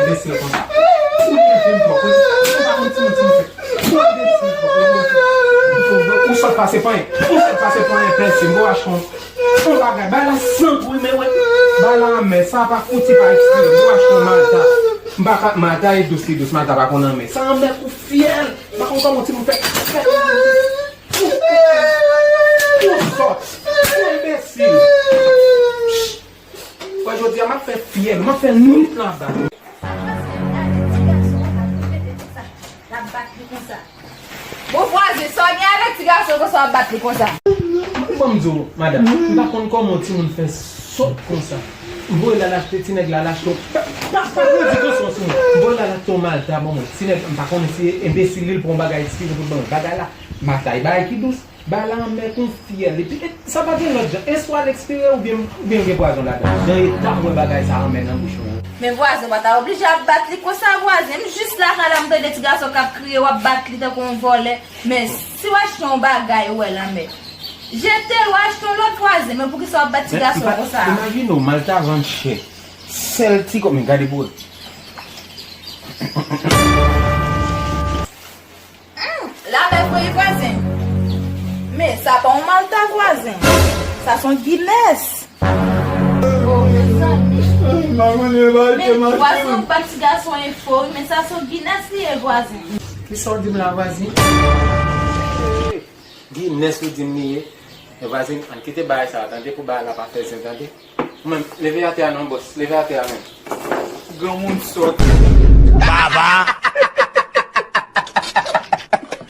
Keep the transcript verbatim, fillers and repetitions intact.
Enbesil konsa. Ou enbesil twòp, wi. Ou pa konn timoun, timoun fè. Ou enbesil twòp, wi. Ou sòt pase panyen. Ou sòt pase panyen, pèsi. M vo achte yon, yon bagay. Bagay la san gou, men wè. Bagay la anmè. Sa pa fouti pa ekspire. M vo achte yon Malta. M pa ka, Malta e dous, li dous. Malta pa konn anmè. Sa anmè kou fyèl. M pa konn kòman timoun fè. Fè. Ou sòt. Ou enbesil. Wè, jodi a, m ap fè fyèl, m ap fè nwit nan bal. L ap bat li konsa. Bon, vwazen, sa w gen avèk ti gason konsa w ap bat li konsa? Ban m di w, madanm, m pa konn kòman yon timoun fè sòt konsa. M voye l al achte, ti nèg la al achte yon, pa, pa, pa grandi konsa yon timoun. M voye l al achte yon Malta, ban mwen. Ti nèg, m pa konnen si enbesil li, l pran yon bagay, ekskize pou l ban mwen. Bagay la, Malta, e bagay ki dous. Bagay la anmè kon fyèl. Epi, e, sa pa gen lòt jan. E swa l ekspire oubyen, oubyen gen pwazon ladan. Jan eta m wè bagay sa anmè nan bouch mwen. Men vwazen, w pa ta oblije ap bat li konsa, vwazen. M jis lakay la, m tande ti gason k ap kriye, w ap bat li tankou yon vòlè. Men si w achte yon bagay, ou wè l anmè. Jete l, w achte yon lòt, vwazen. Men poukisa w ap bat ti gason konsa? Imajine w, Malta vann chè. Sèl ti kòb, men gade pou wè. Hmm, la mè voye vwazen. Men sa pa yon Malta vwazen. Sa se yon Guinness. Oh, mezanmi. Men vwazen, ou bat ti gason enfo, wi, men sa se yon Guinness li ye, vwazen. Kisa w di m la, vwazen? Guinness ou di m li ye? Men vwazen, ann kite bagay sa a, tande, pou bagay la pa fè zen, tande. Ou menm, leve atè a non, bòs. Leve atè a menm. Granmoun sòt. Baba!